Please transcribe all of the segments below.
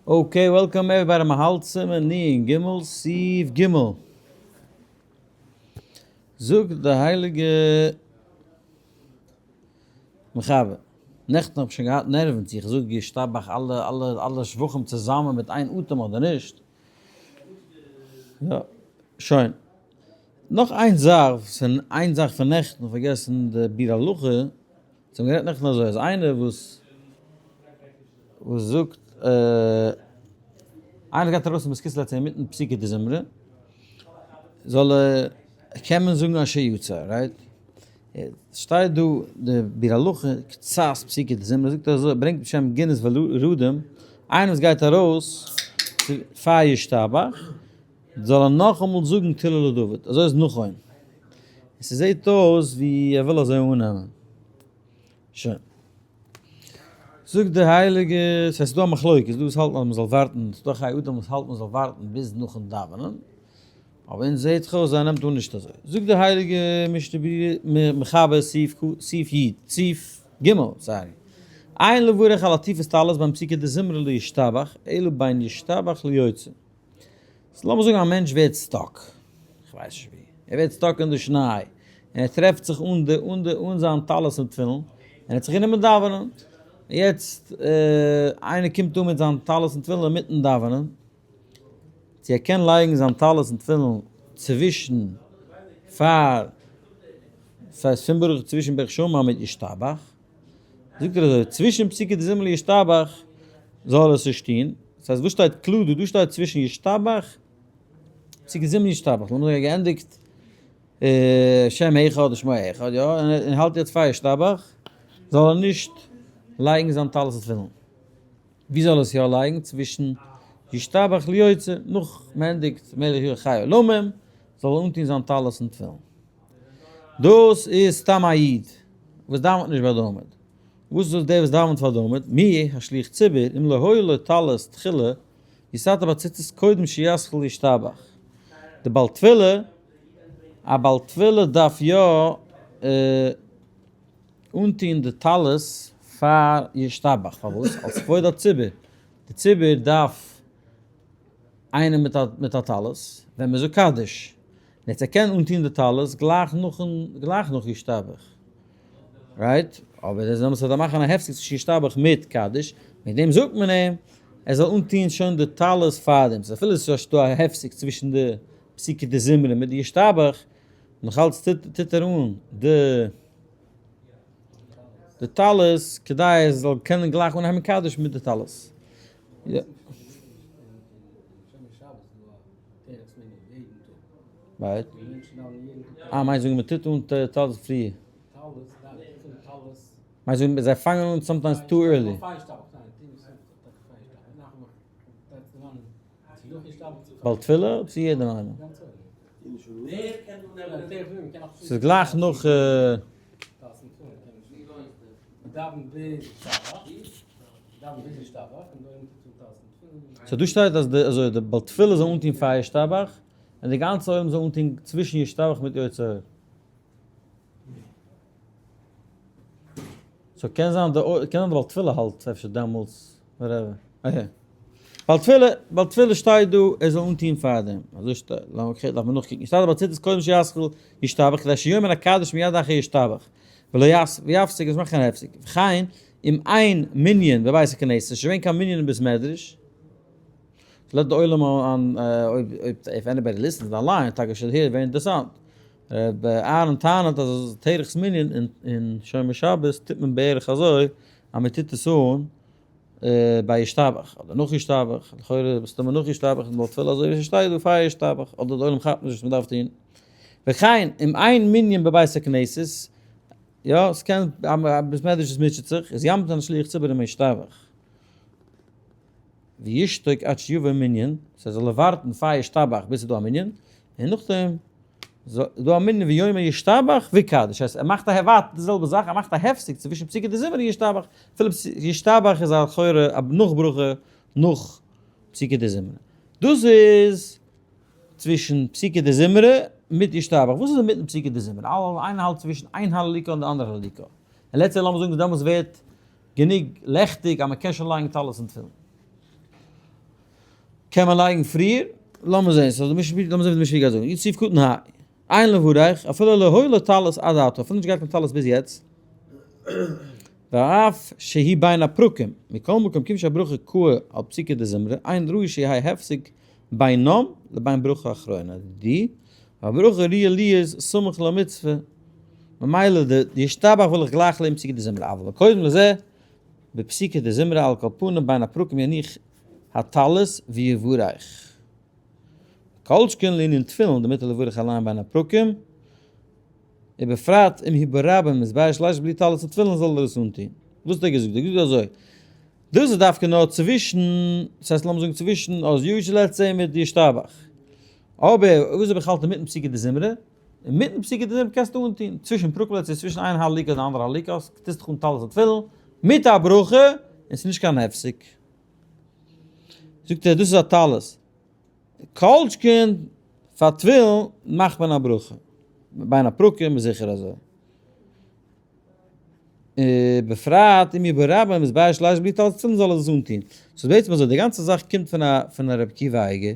Okay, welcome everybody, מ'האלט סימן נ' ג' סעיף ג'. זאגט די הייליגע מחבר, נעכטן האב איך שוין געהאט נערוון צו איך זאג ישתבח אלע אלע אלע שבחים צוזאמען מיט איין אטעם אדער נישט. יא, שוין. נאך איין זאך, איין זאך פון נעכטן, פארגעסן די ביאור הלכה, זיי האבן גערעדט נעכטן אזוי אז איינער וואס וואס זאגט איינער גייט ארויס אין בית כסא אינמיטן פסוקי דזמרה זאל ער קען מען זאגן אשר יצר right? שטייט דא די ביאור הלכה קצת פסוקי דזמרה זאגט ער אזוי ברענגט בשם גינת ולרדים איינער וואס גייט ארויס פאר ישתבח זאל ער נאכאמאל זאגן תהילה לדוד אזוי איז נכון און ס'זעט אויס ווי ער וויל אזוי אננעמען. שוין. זאגט דער הייליגער, ס'הייסט ס'דא א מחלוקת, ס'דא וואס האלטן אז מ'זאל ווארטן, ס'דא חיי אדם וואס האלט מ'זאל ווארטן ביז נאכן דאווענען, אבער אונז זעהט זיך אויס אז ער נעמט אן נישט אזוי. זאגט דער הייליגער משנה ברורה מחבר סעיף ק סעיף י, סעיף ג, sorry, אין לברך על עטיפת טלית בין פסוקי דזמרה לישתבח, אלא בין ישתבח ליוצא. סאו לאמיר זאגן א מענטש ווערט stuck, כ'ווייס נישט ווי, ער ווערט stuck אין די שניי, און ער טרעפט זיך אן די אן די אן זיין טלית און תפילין, און ער האט זיך גענומען דאווענען, יעצט איינער קומט אן מיט זיין טלית און תפילין אינמיטן דאווענען, צו ער קען לייגן זיין טלית און תפילין צווישן פאר, ס'הייסט פון ברוך צווישן ברוך שאמר מיט ישתבח, זאגט ער אזוי, צווישן פסוקי דזמרה ישתבח זאל ער עס נישט טון, דאס הייסט וואס שטייט קלאר דא, דא שטייט צווישן ישתבח, פסוקי דזמרה ישתבח, לאמיר זאגן ער האט געענדיגט שם אחד ושמו אחד, יא, און ער האלט יעצט פאר ישתבח, זאל ער נישט לייגן זיין טלית ותפילין. ווי זאל ער עס יא לייגן? צווישן ישתבח ליוצא, נאך מען ענדיגט מלך יחי חי עולמים, זאל ער אנטון זיין טלית און תפילין. דאס איז סתם א איד וואס דאווענט נישט ביי די עמוד. וואס איז דער וואס דאווענט פאר די עמוד? מי השליח ציבור אם לא היה לו טלית תחילה יסתר בציצית קודם שיתחיל ישתבח. די בעל תפילה, א בעל תפילה דארף יא אנטון די טלית פאר ישתבח. פארוואס? אלס כבוד הציבור. די ציבור דארף איינער מיט א טלית ווען מען זאגט קדיש. יעצט ער קען אנטוהן די טלית גלייך נאכן גלייך נאך ישתבח. Right? אבער דאס דעמאלטס וועט ער מאכן א הפסק צווישן ישתבח מיט קדיש, מיט דעם זאגט מען אים ער זאל אנטוהן שוין די טלית פארדעם, סאו אפילו עס איז דא א הפסק צווישן די פסוקי דזמרה מיט די ישתבח, נאכאלץ טוט ער אן די די טלית כדי ער זאל קענען גלייך אנהייבן קדיש מיט די טלית. Right. אה, מיינסט זאגן מ'טוט אן טלית פריער. מיינסט זאגן זיי פאנגען אן sometimes too early. בעל תפילה צו יעדער איינער? ס'איז גלייך נאך. So דא שטייט אז די אזוי די בעל תפילה זאל אנטוהן פאר ישתבח, און די גאנצע עולם זאל אנטוהן צווישן ישתבח מיט יוצר. So קען זיין די קען זיין די בעל תפילה האלט אפשר דעמאלטס whatever. Okay. בעל תפילה, בעל תפילה שטייט דא ער זאל אנטוהן פארדעם. אזוי שטייט, לאמיר דארף מען נאכקוקן. שטייט אבער ציצית קודם שיתחיל ישתבח כדי שיאמר הקדיש מיד אחר ישתבח. ולא יפסיק, עס מאכט קיין הפסק. וכן, אם אין מנין בבית הכנסת, נישט געווען קיין מנין אין בית מדרש, let די עולם אן אויב אויב if anybody listens אליין, טאקע should hear, very אינטערעסאנט. ר' אהרן טענה'ט אז תרח'ס מנין אין שומר שבת טוט מען בערך אזוי אז מען טוט עס אן ביי ישתבח אדער נאך ישתבח, לכאורה מסתמא נאך ישתבח און בעל תפילה אזוי ווי ס'שטייט דא פאר ישתבח, אדער די עולם כאפט נישט וואס מ'דארף טון. וכן אם אין מנין בבית הכנסת, יא, ס'קען א בית מדרש וואס מוטשעט זיך, איז ימתין שליח ציבור עם ישתבח. וישתוק עד שיבוא מנין, ס'הייסט זאל ער ווארטן פאר ישתבח ביז ס'איז דא א מנין, און נאכדעם איז דא א מנין ויאמר ישתבח וקדיש, הייסט ער מאכט א ווארט די זעלבע זאך, ער מאכט א הפסק צווישן פסוקי דזמרה און ישתבח, אפילו ישתבח איז א לכאורה א נאך ברכה נאך פסוקי דזמרה. דאס איז צווישן פסוקי דזמרה מיט ישתבח. וואס איז אינמיטן פסוקי דזמרה? איינער האלט צווישן איין הללוקה און די אנדערע הללוקה. און let's say לאמיר זאגן דעמאלטס ווערט גענוג לעכטיג אז מען קען שוין לייגן טלית און תפילין. קען מען לייגן פריער? לאמיר זעהן, so די משנה, לאמיר זעהן וואס די משנה גייט זאגן. יציב קטן ה, אין לברך, אפילו לא היה לו טלית עד עתה, אפילו נישט געהאט קיין טלית ביז יעצט, ואף שהיא בין הפרקים, מכל מקום כיוון שהברכה קאי על פסוקי דזמרה, אין ראוי שיהא הפסק בינם לבין ברכה אחרונה, די והברכה ראויה להיות סמוך למצוה, ממילא די ישתבח וויל איך גלייך לעבן פסוקי דזמרה, אבל קודם לזה בפסוקי דזמרה על כל פנים בין הפרקים יניח הטלית ויברך. כל שכן לענין תפילין דמותר לברך עליהם בין הפרקים, ובפרט אם הוא ברבים איז בייש לייש בלי טלית ותפילין זאל ער עס אנטוהן. וואס האט ער געזאגט? ער האט געזאגט אזוי, דאס איז דווקא נאר צווישן, דאס הייסט לאמיר זאגן צווישן אז יושע לעצט מיט ישתבח. אבער וואס אויב איך האלט אינמיטן פסוקי דזמרה? אינמיטן פסוקי דזמרה קענסטו אנטוהן, צווישן פרקים לעצט צווישן איין הללוקה און די אנדערע הללוקה, טוסט דיך אן טלית ותפילין מיט א ברכה, און ס'איז נישט קיין הפסק. זאגט ער דאס איז א טלית. כל שכן פאר תפילין מאכט מען א ברכה. בין הפרקים איז זיכער אזוי. בפרט אם הוא ברבים איז בייש לייש בלי טלית תפילין זאל ער עס אנטוהן. ס'איז בעצם אזוי, די גאנצע זאך קומט פון א פון א רבי עקיבא אייגער.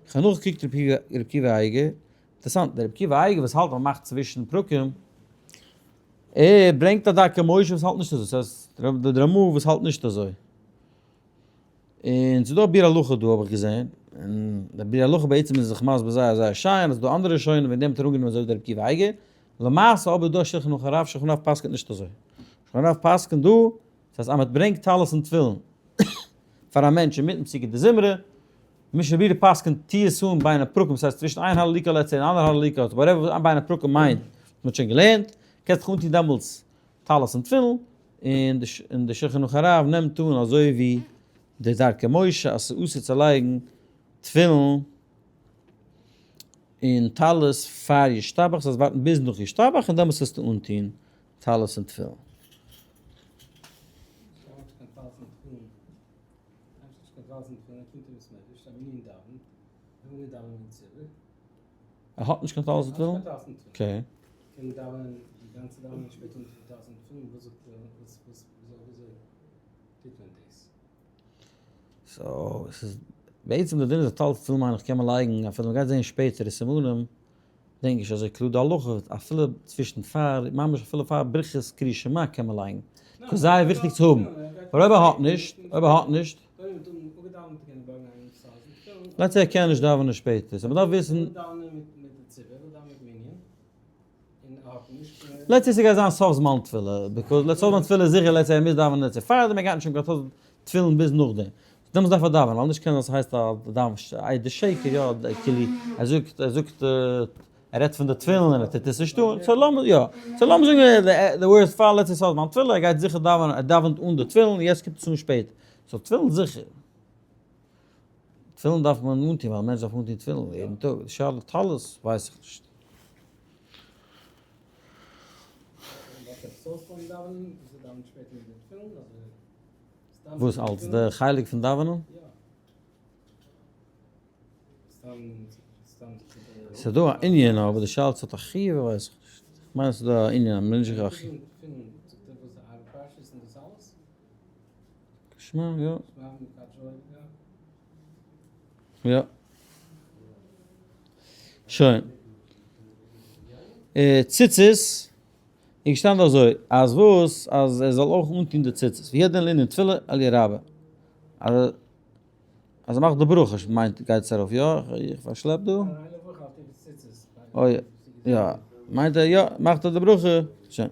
איך האב נאכגעקוקט רבי עקיבא אייגער. אינטערעסאנט, דער רבי עקיבא אייגער וואס האלט אז מ'מאכט צווישן פרקים, ער ברענגט א דרכי משה וואס האלט נישט אזוי. ס'הייסט דער רמ"א וואס האלט נישט אזוי. און ס'איז דא א ביאור הלכה דא האב איך געזען, און דער ביאור הלכה בעצם איז זיך מסביר זייער זייער שיין, אז ס'איז דא אנדערע ראשונים וועגן דעם האט ער אנגענומען אזוי ווי דער רבי עקיבא אייגער, למעשה אבער איז דא א שלחן ערוך הרב, שלחן ערוך פסק'נט נישט אזוי, שלחן ערוך פסק'נט דא, דאס הייסט אז מען ברענגט טלית און תפילין פאר א מענטש אינמיטן פסוקי דזמרה, משנה ברורה פסק'נט טו עס אן בין הפרקים, דאס הייסט צווישן איין הללוקה לעצט און אנדערע הללוקה, whatever וואס בין הפרקים מיינט, מען האט שוין געלערנט, קענסט דיך אנטון דעמאלטס טלית און תפילין, און די שלחן ערוך הרב נעמט אן אזוי ווי די דרכי משה אז ס'איז אסור צו לייגן תפילין און טלית פאר ישתבח, זאלסט ווארטן ביז נאך ישתבח און דעמאלטס זאלסטו אנטון טלית און תפילין. ער האט נישט קיין טלית און תפילין? Okay. So, עס איז בעצם די דין איז א טלית תפילין מיין איך קען מען לייגן אפילו מ'גייט זעהן שפעטער די סימנים, דענק נישט אזוי קלאר די הלכה, אפילו צווישן פאר, ממש אפילו פאר ברכת קריאת שמע קען מען לייגן, ס'איז זייער וויכטיג צו האבן, אבער אויב ער האט נישט, אויב ער האט נישט. Let's say ער קען נישט דאווענען שפעטער, so מ'דארף וויסן. Let's say ס'גייט זיין סוף זמן תפילה, because let's סוף זמן תפילה איז זיכער let's say ער מוז דאווענען let's say פארדעם ער גייט נישט האבן קיין תפילין ביז נאכדעם, דעמאלטס דארף ער דאווענען, ווייל נישט קען זיין ס'הייסט א דאווען די שקר יא, כאילו ער זאגט ער זאגט ער רעדט פון די תפילין און ער טוט עס נישט אן, so לאמיר יא, so לאמיר זאגן די worst פאל let's say סוף זמן תפילה ער גייט זיכער דאווענען ער דאווענט אן די תפילין יעצט קומט עס אן שפעטער, so תפילין זיכער. תפילין דארף מען אנטון ווייל א מענטש דארף אנטון תפילין יעדן טאג, די שאלה טלית ווייס איך נישט. וואס אלס די חלק פון דאווענען? ס'איז דא א ענין אבער די שאלה צו האט א חיוב ווייס איך נישט, כ'מיין אז ס'איז דא א ענין אז מ'נישט זיכער א חיוב. שמע, יא. יא. שוין. ציצית איז געשטאנען אזוי, אז וואס? אז ער זאל אויך אנטון די ציצית. ווי דין לענין תפילה אלי רבה. אז ער מאכט די ברכה מיינט גייט עס ארויף, יא? איך פארשלעפ דא? אוי, יא. מיינט ער יא, מאכט ער די ברכה. שוין.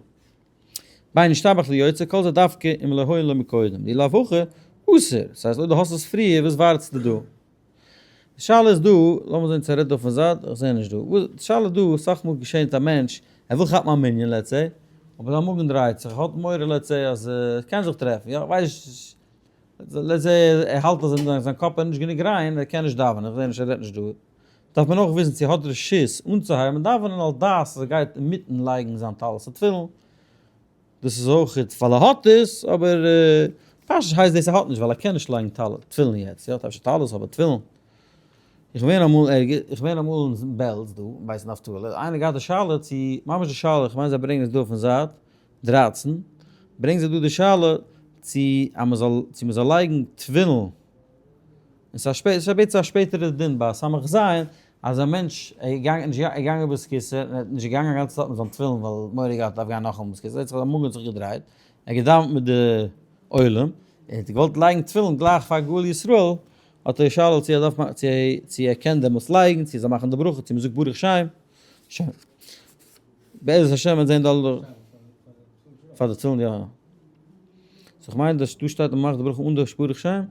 בין ישתבח ליוצא כל זה דווקא אם לא היה לו מקודם, דאי לאו הכי אסור, ס'הייסט אויב דו האסט עס פריער וואס ווארטסטו דא? די שאלה איז דא, לאמיר זען צו ער רעדט דא פון זייט, איך זע נישט דא, די שאלה איז דא, אסאך מאל געשענט א מענטש, ער וויל כאפן א מנין let's say, אבער זיין מאגן דרייט זיך, ער האט מורא let's say אז עס קען זיך טרעפן, יא כ'ווייס נישט, let's say ער האלט אז זיין קאפ איז נישט גענוג ריין, ער קען נישט דאווענען, איך זע נישט ער רעדט נישט דא. דארף מען אויך וויסן צו ער האט רשות אנצוהייבן דאווענען על דעת אז ער גייט אינמיטן לייגן זיין טלית און תפילין, דאס איז אויך ווייל ער האט עס, אבער פשט הייסט דאס ער האט נישט ווייל ער קען נישט לייגן טלית תפילין יעצט, יא אפשר טלית אבער תפילין. איך בין אמאל ערגעץ, איך בין אמאל אין בעלז דא, אין בית נפתלי, איינער געהאט די שאלה צו, ממש די שאלה, איך מיין זיי ברענגען עס דא אויפן זייט 13, ברענגן זיי דא די שאלה צו אז מען זאל, צו מען זאל לייגן תפילין. און ס'איז א בעצם א שפעטערע דין ביי סמך ז', אז א מענטש איז געגאנגען בית הכסא, און ער האט נישט געגאנגען א גאנצע צייט מיט זיין תפילין ווייל מורא געהאט ער דארף גיין נאכאמאל בית הכסא, ער האט זיך אמאל האט זיך געדרייט, ער האט געדאווענט מיט די עולם, ער האט געוואלט לייגן תפילין גלייך פאר גאל ישראל, האט ער געשאלט צו ער דארף צו ער קען דעמאלטס לייגן, צו ער זאל מאכן די ברכה, צו מ'זאגט ברוך שם, שוין. בעזרת השם וועט זען די פאר די תפילין יא. so כ'מיין דא שטייט אז מ'מאכט די ברכה אן די ברוך שם.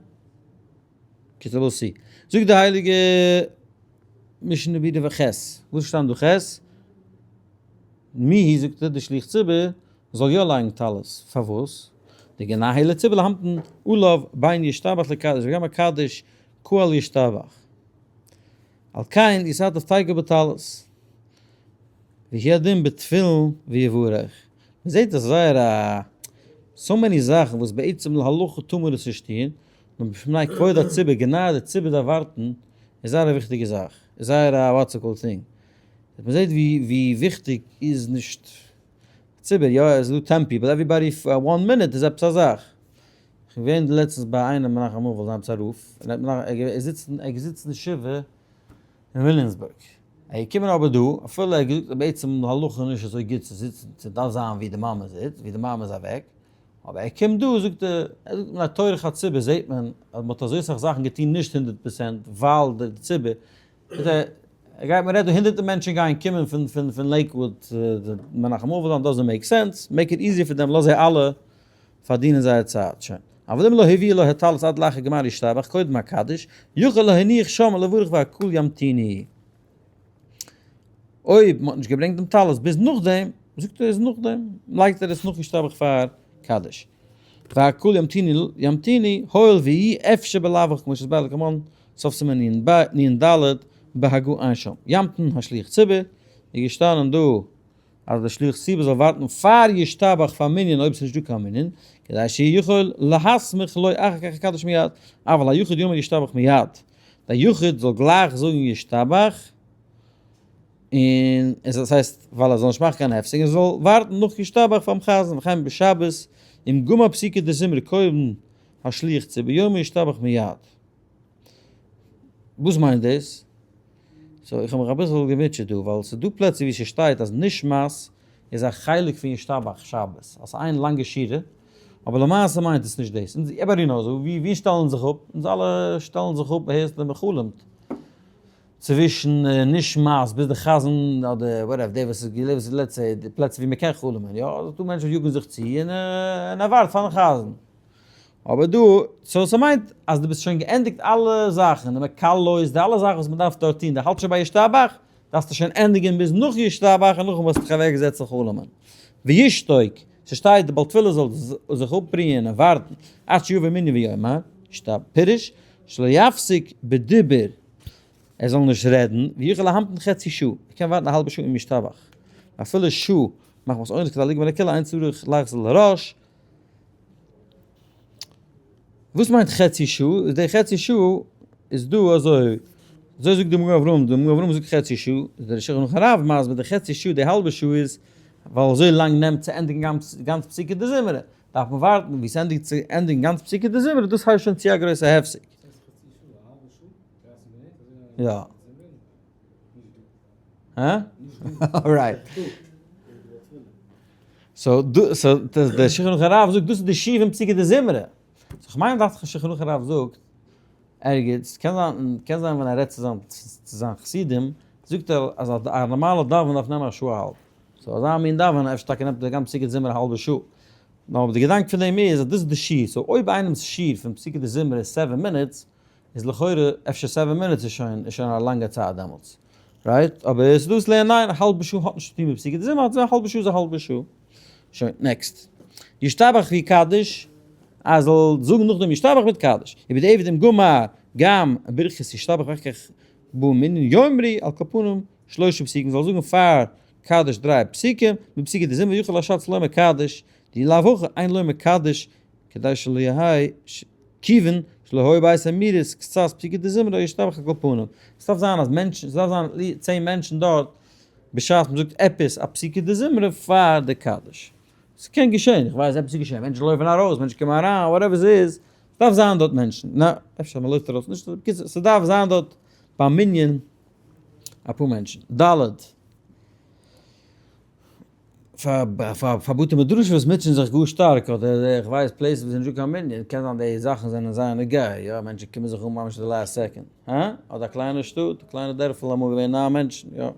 קיצור we'll see. זאגט די הייליגע משנה ברורה וח. וואס שטייט דא ח? מיהו זאגט ער די שליח ציבור זאל יא לייגן טלית. פארוואס? דגנאי לציבור להמתין עליו בין ישתבח לקדש וגם הקדש קהל ישתבח. על כן יתעטף תיכף בטלית. והוא הדין בתפילין ויברך. מען זעט אז זייער א so many זאכן וואס בעצם להלכה טאר מען עס נישט טון, נאר מפני כבוד הציבור, גענוי די ציבור דארף ווארטן, איז זייער א וויכטיגע זאך, איז זייער א what's called thing. מען זעט ווי ווי וויכטיג איז נישט ציבור, יא עס איז דא 10 people, everybody one minute איז עפעס א זאך. איך בין געווען לעצטנס ביי איינעם מנחם אבל זיין עפעס א רב, און ער האט ער איז געזיצן שבעה אין וויליאמסבורג. ער איז געקומען אבער דא, אפילו ער האט געזאגט אז בעצם להלכה נישט אזוי גוט צו זיצן, ס'דארף זיין ווי די מאמע זיצט, ווי די מאמע איז אוועק, אבער ער קומט דא זאגט ער, ער זאגט מן התורך הציבור זעט מען אז מ'האט אזוי סאך זאכן געטון נישט 100% ווייל די ציבור, זאגט ער, ער גייט מ'רעדט דא הונדערטער מענטשן גייען קומען פון פון פון לעיקוואוד מנחם אבל זיין, doesn't make sense, make it easier פאר דעם, לאז זיי אלע פארדינען זייער צייט, שוין. אבל אם לא הביאו לו הטלית עד לאחר גמר ישתבח קודם הקדיש, יכול להניח שם ולברך והקהל ימתינו. אויב מ'האט נישט געברענגט דעם טלית ביז נאכדעם, זאגט ער איז נאכדעם, לייגט ער עס נאך ישתבח פאר קדיש. והקהל ימתינו ימתינו, הואיל ואי אפשר בלאו הכי כמו שהסברתי לקמן, סוף סימן נ ד, בהגה עיין שם. ימתין השליח ציבור, איז געשטאנען דא אז דער שליח ציבור זאל ווארטן פאר ישתבח פאר מנין אויב ס'איז נישט דא קיין מנין, כדי שיכול להסמיך לו אחר כך הקדש מיד, אבל היחיד יאמר ישתבח מיד, דער יחיד זאל גלייך זאגן ישתבח, און עס דאס הייסט ווייל ער זאל נישט מאכן קיין הפסק און זאל ווארטן נאך ישתבח פארן חזן, וכן בשבת אם גמר פסוקי דזמרה קודם השליח ציבור יאמר ישתבח מיד. וואס מיינט דאס? so איך האב מיך אביסל געמוטשעט דא, ווייל ס'איז דא פלעצער ווי ס'שטייט אז נשמת איז א חלק פון ישתבח שבת, אז ס'איז איין לאנגע שורה, אבער למעשה מיינט עס נישט דאס. אונז everybody knows, ווי ווי שטעלן זיך אפ? אונז אלע שטעלן זיך אפ, הערסט ווען מ'חלומ'ט, צווישן נשמת ביז די חזן אדער whatever, דער וואס איז געלעבט די לעצטע, די פלעצער ווי מ'קען חלומ'ען, יא, ס'איז דא מענטשן וואס יאגן זיך צו און און ער ווארט פארן חזן. אבער דא, so ס'מיינט אז דו ביסט שוין געענדיגט אלע זאכן, די מקלות, די אלע זאכן וואס מ'דארף דארט טון, דו האלטסט שוין ביי ישתבח, דארפסטו שוין ענדיגן ביז נאך ישתבח און נאכדעם וועסטו דיך אוועקזעצן זיך חלומ'ען. וישתוק, ס'שטייט די בעל תפילה זאל זיך אפרוען און ווארטן עד שיבוא מנין ויאמר, ישתבח, פירוש, שלא יפסיק בדיבור, ער זאל נישט רעדן, ויוכל להמתין חצי שעה, ער קען ווארטן א האלבע שעה עם ישתבח, אפילו שעה, מחמת אונס כדי לגמור לכולו אין צריך לחזור לראש, וואס מיינט חצי שעה? איז די חצי שעה איז דא אזוי, אזוי זאגט די מגן אברהם, די מגן אברהם זאגט חצי שעה, איז דער שולחן ערוך הרב מסביר די חצי שעה, די האלבע שעה איז ווייל אזוי לאנג נעמט צו ענדיגן גאנץ גאנץ פסוקי דזמרה, דארף מען ווארטן ווי ס'ענדיגט צו ענדיגן גאנץ פסוקי דזמרה, דאס הייסט שוין צו א גרויסע הפסק. יא. הא? alright. so דא, so דער שולחן ערוך הרב זאגט דאס איז די שיעור פון פסוקי דזמרה. so כ'מיין דאכט זיך שולחן ערוך הרב זאגט ערגעץ, קען זיין, קען זיין ווען ער רעדט צו זיין צו זיין חסידים, זאגט ער אז א נארמאלע דאווענען דארף נעמען א שעה א האלב. so אזא מין דאווענען אפשר טאקע נעמט די גאנצע פסוקי דזמרה א האלבע שעה. נאר די געדאנק פון דעם איז אז דאס איז די שיעור. so אויב איינעמ'ס שיעור פון פסוקי דזמרה איז seven minutes, איז לכאורה אפשר seven minutes איז שוין איז שוין א לאנגע צייט דעמאלטס. right? אבער עס איז דא וואס לערנען ניין, א האלבע שעה האט נישט צו טון מיט פסוקי דזמרה, א האלבע שעה איז א האלבע שעה. שוין, next. ישתבח ויקדש, אז זאל זאגן נאכדעם ישתבח מיט קדיש. ובדיעבד אם גמר גם ברכת ישתבח ואחר כך בא מנין יאמרו על כל פנים שלושה פסוקים, זאל זאגן פאר קדיש דריי פסוקים, בפסוקי דזמרה יכול הש"ץ לומר קדיש, דאי לאו הכי אין לומר קדיש כדי שלא יהא כיוון שלא היה בעת אמירת קצת פסוקי דזמרה ישתבח על כל פנים. עס דארף זיין אז מענטשן, עס דארף זיין 10 מענטשן דארט בשעת מען זאגט עפעס א פסוקי דזמרה פאר די קדיש. ס'קען געשען, איך ווייס עפעס איז געשען, מענטשן לויפן ארויס, מענטשן קומען אריין, whatever ס'איז. ס'דארף זיין דארט מענטשן, נא, אפשר מ'לויפט ארויס נישט, בקיצור, ס'דארף זיין דארט ביים מנין אפאר מענטשן. ד. פאר בתי מדרשים וואס מוטשען זיך גאר שטארק, אדער איך ווייס places וואס איז נישטא קיין מנין, קען זיין די זאכן זענען זייער נוגע, יא, מענטשן קומען זיך אן ממש די last second, הא? אדער א קליינע שטאט, א קליינע דערפל אמאל געווען ניין מענטשן, יא.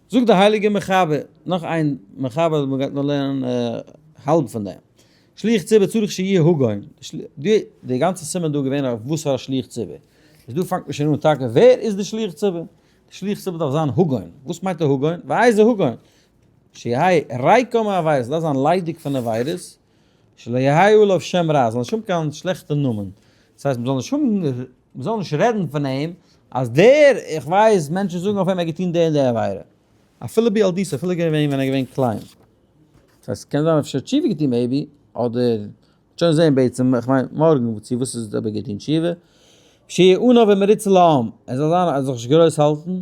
זאגט די הייליגע מחבר, נאך איין מחבר, מען גייט נאר לערנען האלב פון דעם, שליח ציבור צריך שיהיה הגון, די גאנצע סימן דא איז געווען אויף וואס פאר א שליח ציבור, איז דא פאנגט מען שוין אן טאקע ווער איז די שליח ציבור, די שליח ציבור דארף זיין הגון, וואס מיינט א הגון? ואיזה הגון? שיהא ריקם מעבירות, דארף זיין ליידיג פון עבירות, שלא יהא עליו שם רע, זאל נישט האבן קיין שלעכטע נאמען, דאס הייסט מען זאל נישט האבן, מען זאל נישט רעדן פון אים אז דער, איך ווייס מענטשן זאגן אויף אים ער האט געטון די און די עבירה, אפילו בילדותו, אפילו געווען ווען ער איז געווען קליין, דאס הייסט קען זיין אפשר תשובה געטון maybe, אדער שוין זעהן בעצם, איך מיין מארגן צו וואס איז אבער געטון תשובה, שיהיה עניו ומרוצה לעם, ער זאל זיין ער זאל זיך נישט גרויס האלטן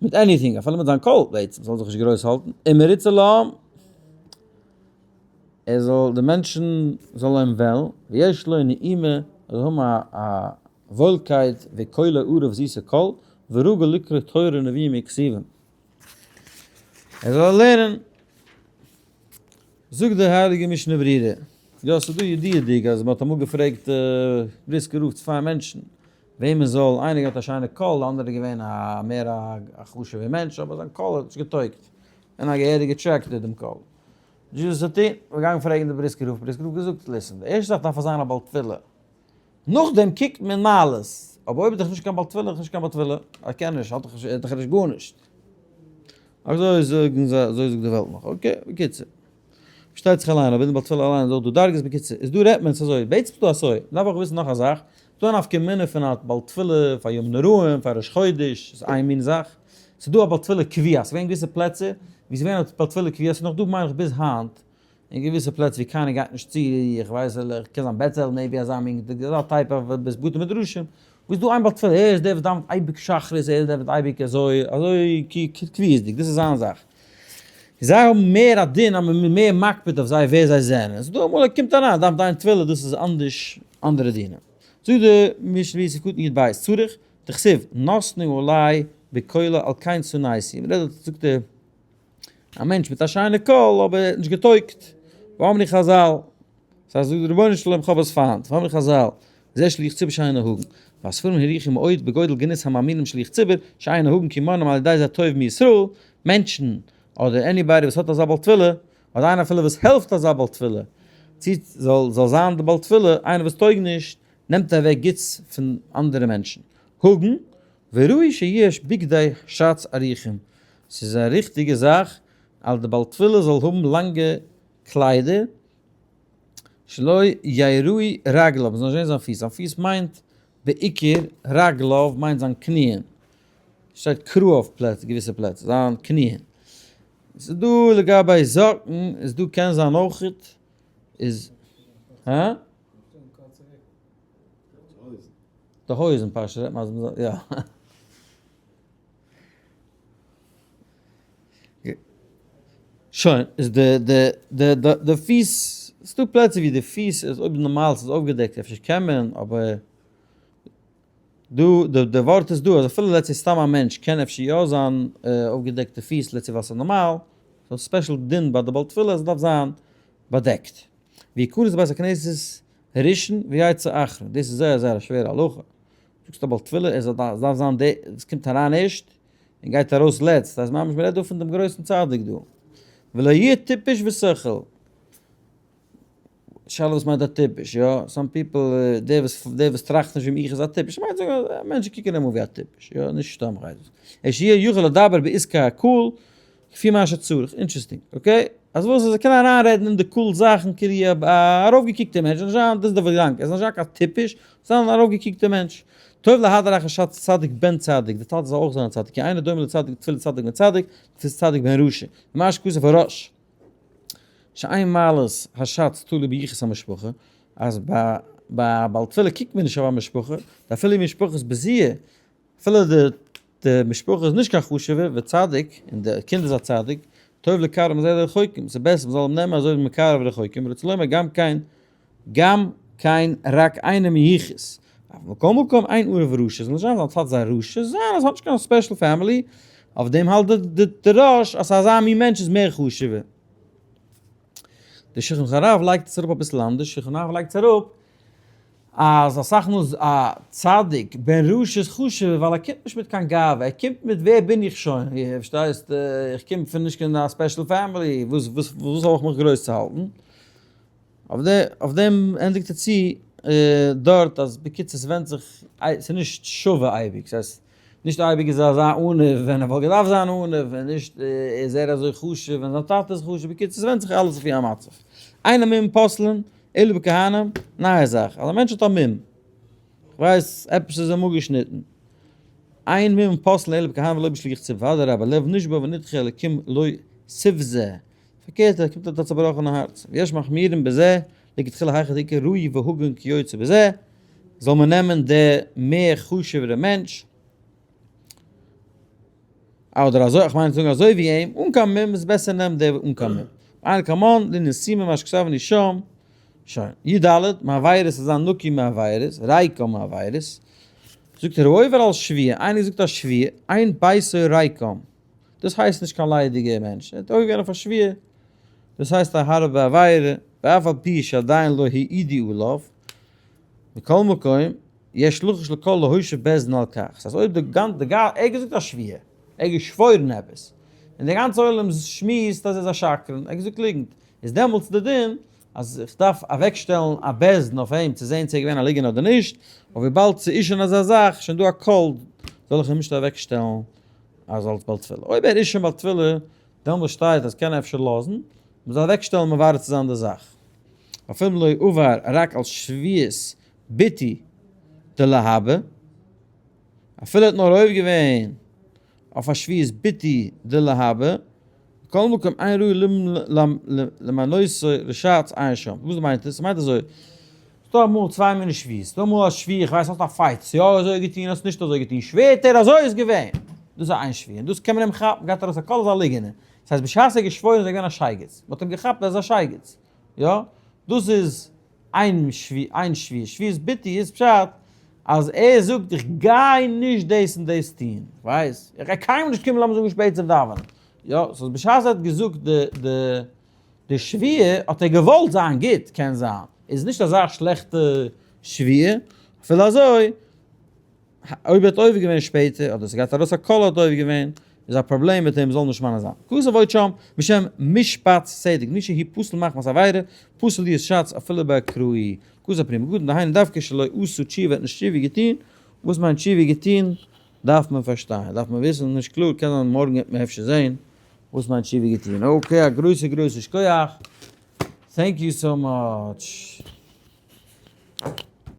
מיט anything, אפילו מיט זיין קול בעצם זאל זיך נישט גרויס האלטן, ומרוצה לעם, ער זאל די מענטשן זאלן אים וועלן, ויש לו נעימה, ער זאל האבן א וואוילקייט, וקולו ערב זיסע קול, ורגיל לקרוא תורה נביאים וכתובים. ער זאל לערנען, זאגט די הייליגע משנה ברורה, יא ס'איז דא ידיעה'דיג אז מ'האט אמאל געפרעגט בריסקער רב צוויי מענטשן וועמען זאל, איינער געהאט א שיינע קול, די אנדערע איז געווען א מער א חשוב'ער מענטש אבער זיין קול האט נישט געטויגט, און א געהעריגע tractor דעם קול. דזשיזוס האט אים געגאנגען פרעגן די בריסקער רב, בריסקער רב געזאגט, listen, די ערשטע זאך דארף ער זיין א בעל תפילה, נאכדעם קוקט מען מעלות, אבער אויב איז דאך נישט קיין בעל תפילה, איז נישט קיין בעל תפילה, ער קען נישט, האט דאך נישט, ער האט דאך נישט גארנישט. אזוי זאגן זיי, אזוי זאגט די וועלט נאך, okay, בקיצור. פארשטייט זיך אליין, אבער אין די בעל תפילה אליין איז אויך דא דרגות, בקיצור, איז דא רעדט מען, ס'אזוי, בעצם איז דא אזוי, מ'דארף אויך וויסן נאך א זאך, ס'דא א נפקא מינה פון א בעל תפילה פאר ימים נוראים, פאר ראש חודש, ס'איז איין מין זאך, ס'איז דא א בעל תפילה קביעה, ס'איז געווען געוויסע פלעצער ווי ס'איז געווען א בעל תפילה קביעה, ס'איז נאך דא מיין איך ביז היינט, אין געוויסע פלעצער ווי קיינער גייט נישט צו, איך ווייס קען זיין בעטעל maybe אזא מין אזא type of בית בתי מדרשים, וואו איז דא איין בעל תפילה, ער איז דער וואס דאווענט אייביג שחרית, ער איז דער וואס אייביג אזוי, אזוי קביעות'דיג, דאס איז זיין זאך. זיי האבן מער א דין אז מען איז מער מקפיד אויף זיי ווער זיי זענען, ס'איז דא אמאל ער קומט אריין דאווענט איין תפילה דאס איז אנדערש אנדערע דינים. זאגט די משנה ברורה סעיף קטן יב צריך דכתיב נתנו עלי בקולו על כן שנאתי, מען רעדט דארט זאגט ער א מענטש מיט א שיינע קול אבער ער האט נישט געטויגט, ואמרו חזל, ס'הייסט זאגט דער רבונו של עולם כ'האב עס פיינט, ואמרו חזל, זה שליח ציבור שאינו הגון, והספרים האריכו מאוד בגודל גנות המאמינים שליח ציבור שאינו הגון כי מונעים על ידי זה טוב מישראל, מענטשן אדער anybody וואס האט אזא בעל תפילה, אדער איינער אפילו וואס העלפט אזא בעל תפילה, צו זאל זאל זיין די בעל תפילה איינער וואס טויג נישט, נעמט אוועק גוטס פון אנדערע מענטשן. הגון, וראוי שיש בגדי שץ ארוכים, ס'איז א ריכטיגע זאך אז די בעל תפילה זאל האבן לאנגע קליידער, שלא יראו רגליו, מ'זאל נישט זען זיין פיס, זיין פיס מיינט בעיקר רגליו מיינט זיין קניען, שטייט כרעיו אויף פלעצער, געוויסע פלעצער, זיין קניען. ס'איז דא לגבי זאקן, איז דא קען זיין אויכעט, איז, הא? די הויזן פרשה רעדט מען אז מ'זאל, יא. שוין, איז די די די די די פיס, ס'דא פלעצער ווי די פיס איז אויב נארמאל ס'איז אויפגעדעקט אפשר קען מען, אבער דא די די ווארט איז דא אז אפילו let's say סתם א מענטש קען אפשר יא זיין אויפגעדעקטע פיס let's say ווייל ס'איז נארמאל, ס'איז א special דין ביי די בעל תפילה אז ס'דארף זיין באדעקט. ויכנס לבית הכנסת ראשון ויצא אחרון, דאס איז זייער זייער א שווערע הלכה, זאגסט א בעל תפילה ער זאל דארף זיין דער וואס קומט אריין ערשט און גייט ארויס לעצט, דאס הייסט ממש מ'רעדט דא פון דעם גרויסן צדיק דא, ולא יהיה טיפש וסכל, שאלה וואס מיינט א טיפש, יא, some people דער וואס דער וואס טראכט נישט ווי מיך איז א טיפש, מיינט זאגן אז מענטשן קוקן אים אן ווי א טיפש, יא, נישט סתם כ'ווייס וואס, אלא שיהיה יכול לדבר בעסקי הקהל כפי מה שצריך, interesting, okay? אז וואס אז ער קען אריינרעדן אין די קהל זאכן כאילו א ארויפגעקוקטער מענטש, זאל נישט זיין, דאס איז די געדאנק, ער זאל נישט זיין קיין טיפש, זאל זיין אן ארויפגעקוקטער מענטש. טוב להדר אחר שץ צדיק בן צדיק, די טאטע זאל אויך זיין א צדיק, כי אינו דומה לצדיק תפילת צדיק בן צדיק, לתפילת צדיק בן רשע. ומה שכתב הראש, שאין מעלת השץ תלוי ביחוס המשפחה, אז ביי ביי א בעל תפילה קוקט מען נישט אויף א משפחה, אפילו משפחת בזיע, אפילו די די משפחה איז נישט קיין חשוב'ע, וצדיק, און די קינד איז א צדיק, טוב לקרב מזה לרחוקים, ס'איז בעסער מ'זאל אים נעמען אזוי ווי מקרב רחוקים, רצה לומר גם כן, גם. קיין רק איינער מיוחס. אבל מכל מקום אין ערב רשע, זאל נישט זיין זיין טאטע איז א רשע, זיין אז האט נישט קיין special family, אויף דעם האלט די ראש אז אזא מין מענטש איז מער חשוב'ער. די שולחן הרב לייגט עס אראפ אביסל אנדערש, שולחן הרב לייגט עס אראפ אז אסאך מאל איז א צדיק בן רשע איז חשוב'ער ווייל ער קומט נישט מיט קיין גאווה, ער קומט מיט ווער בין איך שוין, פארשטייסט, איך קום פון נישט קיין special family, וואס וואס האב איך מיך גרויס צו האלטן? אויף דעם ענדיגט ער צו דארט אז בקיצור ס'ווענדט זיך, ס'איז נישט שווה אייביג, ס'הייסט נישט אייביג איז אזא עניו ווען ער וואלט געדארפט זיין עניו, און נישט איז ער אזוי חשוב ווען זיין טאטע איז חשוב, בקיצור ס'ווענדט זיך אלעס לפי המצב. אין המום פוסלין אלא בכהנים, נייע זאך, אז א מענטש האט א מום, כ'ווייס עפעס איז אים אפגעשניטן, אין מום פוסלין אלא בכהנים ולא בשליח ציבור, ואדרבה לב נשבר ונדחה אלקים לא תבזה, פארקערט ער קומט מיט א צובראכענע הארץ, ויש מחמירים בזה, לכתחילה היכא דאיכא ראוי והגון כיוצא בזה, זאל מען נעמען די מער חשוב'ערע מענטש, אדער אזוי, איך מיין צו זאגן אזוי ווי אים, אן קיין מום איז בעסער נעם די אן קיין מום. אין כמון, לענין סימן מה שכתבנו שם, שוין. י ד, מעבירות איז זיין נקי מעבירות, ריקם מעבירות. זאגט ער העובר על שבועה, איינער זאגט א שבועה, אין ביתו ריקם. דאס הייסט נישט קיין ליידיגער מענטש, ער האט עובר געווען אויף א שבועה, דאס הייסט א הארבע עבירה, ואף על פי שעדיין לא העידו עליו, מכל מקום, יש לחוש לכל להושיב בית דין על כך, ס'הייסט אויב די גאנ די גא ער האט געזאגט א שבועה, ער האט געשוואוירן עפעס, און די גאנצע עולם שמועסט אז ער איז א שקרן, ער האט געזאגט ליגנט, איז דעמאלטס די דין אז איך דארף אוועקשטעלן א בית דין אויף אים צו זען צו ער איז געווען א ליגענער אדער נישט, אבער וויבאלד ס'איז שוין אזא זאך, שוין דא א קול, זאל איך אים נישט אוועקשטעלן אז אלס בעל תפילה. אויב ער איז שוין בעל תפילה, דעמאלטס שטייט אז קען ער אפשר לאזן, מען זאל אוועקשטעלן מברר צו זיין די זאך. אפילו לא עבר רק על שבועת ביטוי דלהבה, אפילו ער האט נאר עובר געווען אויף א שבועת ביטוי דלהבה, מכל מקום אין ראוי למנותו לשץ עיין שם. וואס מיינט עס? ס'מיינט אזוי, ס'דא אמאל צוויי מיני שבועות, ס'דא אמאל א שבועה, איך ווייס האסט א fight, ס'יא אזוי געטון האסט נישט אזוי געטון, שווערט ער אזוי איז געווען, דאס איז איין שבועה, און דאס קען מען אים כאפן, גייט ארויס א קול איז א ליגענער, ס'הייסט בשעת ער האט געשוואוירן איז ער געווען א שייגעץ, מ'האט אים געכאפט ער איז א שייגעץ, יא, דאס איז איין שבועה, שבועת ביטוי איז פשט אז ער זאגט איך גיי נישט דאס און דאס טון, איך ווייס, איך גיי קיינמאל נישט קומען לאמיר זאגן שפעט צום דאווענען, יא, so בשעת ער האט געזאגט די די די שבועה האט ער געוואלט זיין גוט, קען זיין, איז נישט אזא שלעכטע שבועה, אפילו אזוי, אויב ער האט עובר געווען שפעטער, אדער ס'גייט ארויס א קול ער האט עובר געווען, איז א פראבלעם מיט אים, זאל נישט ממנה זיין. כתוב עוד שם, בשם משפט צדק, מי שהוא פסול מחמת עבירה, פסול להיות שץ אפילו באקראי. כתב פרי מגדים, דהיינו דווקא שלא עשה תשובה האט נישט תשובה געטון, וואס מיינט תשובה געטון, דארף מען פארשטיין, דארף מען וויסן, נישט קלאר, קען זיין מארגן וועט מען אפשר זען וואס מיינט תשובה געטון. okay, א גרויסע גרויסע שכוח, thank you so much.